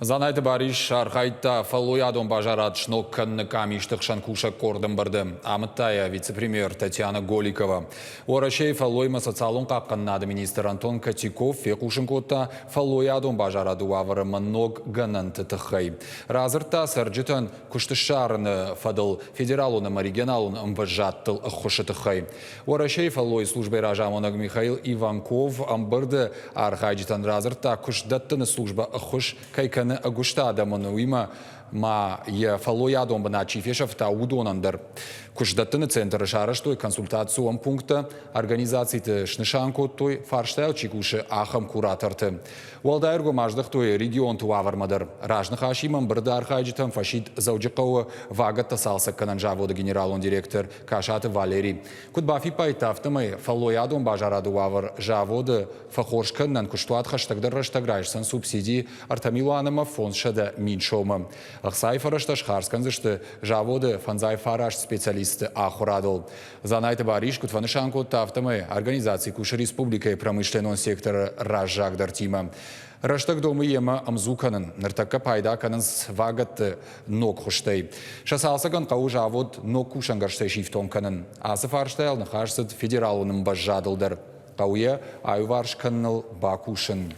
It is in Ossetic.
Дзанайты Барис архайдта фӕллойадон базарад сног кӕныны къамисты хсӕн кусӕг къорды ӕмбырды. Амыдта йӕ вице-премьер Татьяна Голикова. Уӕрӕсейы фӕллоймӕ социалон хъахъхъӕнынады министр Антон Котяков фехъусын кодта фӕллойадон базарады уавӕр ӕмӕ ног гӕнӕнты тыххӕй. Радзырдта цӕрджытӕн куыст ссарыны фӕдыл федералон ӕмӕ регионалон ӕмвӕзадтыл ӕххуысы тыххӕй. Уӕрӕсейы фӕллойы службӕйы разамонӕг Михаил Иванков ӕмбырды архайджытӕн радзырдта, куыстдӕттыны службӕ ӕххуыс кӕй кӕны ӕгуыст адӕмӕн, уыимӕ ма йӕ фӕллойадон бынат чи фесӕфта, уыдонӕн дӕр. Куыстдӕттыны центры сарӕзтой консультацион пункттӕ, организациты снысан кодтой, фарстайыл чи кусы, ахӕм кураторты. Уӕлдай ӕргом аздӕхтой регионты уавӕрмӕ дӕр. Разныхасимӕ ӕмбырды архайджытӕм фӕсидт Дзӕуджыхъӕуы вагӕттӕ цалцӕггӕнӕн заводы генералон директор Касаты Валери. Куыд бафиппайдта, афтӕмӕй фӕллойадон базарады уавӕр заводы фӕхорз кӕнынӕн куыстуат хӕстӕгдӕр рӕстӕг райсдзӕн субсиди 3 милуан ӕмӕ 500 000 сомы. Ӕхцайы фӕрӕзтӕ схардз кӕндзысты заводы 59 специалисты ахуырадыл. Дзанайты Барис куыд фӕнысан кодта, афтӕмӕй организаци кусы республикӕйы промышленнон секторы раззагдӕртимӕ. Рӕстӕг домы йемӕ ӕмдзу кӕнын. Ныртӕккӕ пайда кӕнынц вагӕтты ног хуызтӕй. Сӕ цалцӕгӕн хъӕуы завод ног кусӕнгӕрзтӕй сифтонг кӕнын. Ацы фарстайыл ныхас цыд федералон ӕмбӕззадыл дӕр. Хъӕуы йӕ аиуварс кӕныныл бакусын.